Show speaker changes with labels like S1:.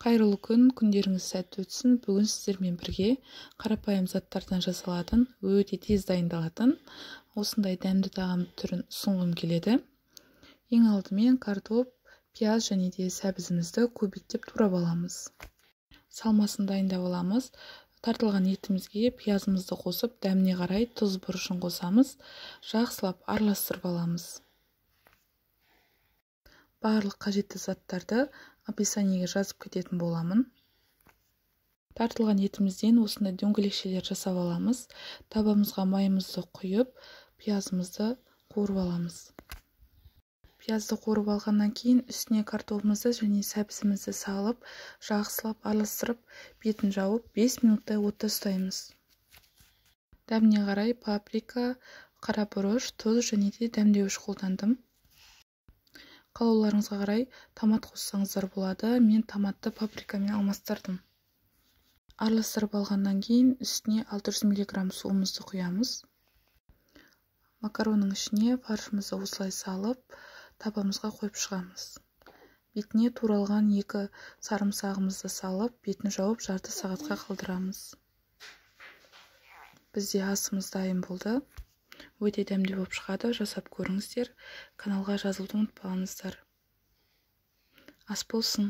S1: Қайырлы күн, күндеріңіз сәтті өтсін. Бүгін сіздермен бірге қарапайым заттардан жасалатын, өте тез дайындалатын осындай дәмді тағам түрін ұсынғым келеді. Ең алдымен картоп, пияз және де сәбізімізді кубиктеп турап аламыз. Салмасын дайындап аламыз. Тартылған етімізге пиязымызды қосып, дәміне қарай тұз, бұрышын қосамыз. Жақсылап араластырып аламыз. Барлық қажетті заттарды описаниеге жазып кететін боламын. Тартылған етімізден осындай дөңгелекшелер жасап аламыз. Табамызға майымызды құйып, пиязымызды қуырып аламыз. Пиязды қуырып алғаннан кейін үстіне картопымызды және сәбізімізді салып, жақсылап араластырып, бетін жауып 5 минуттай отта ұстаймыз. Дәміне қарай паприка, қара бұрыш, тұз және де дәмдеуіш қолдандым. Қалауларыңызға қарай томат қоссаңыздар болады. Мен томатты паприкамен алмастырдым. Араластырып алғаннан кейін үстіне 600 мг суымызды құямыз. Макаронның ішіне фаршымызды осылай салып, табамызға қойып шығамыз. Бетіне туралған 2 сарымсағымызды салып, бетін жауып жарты сағатқа қалдырамыз. Бізде асымыз дайын болды. Өте дәмді болып шығады, жасап көріңіздер. Каналға жазылуды ұмытпаңыздар. Ас болсын.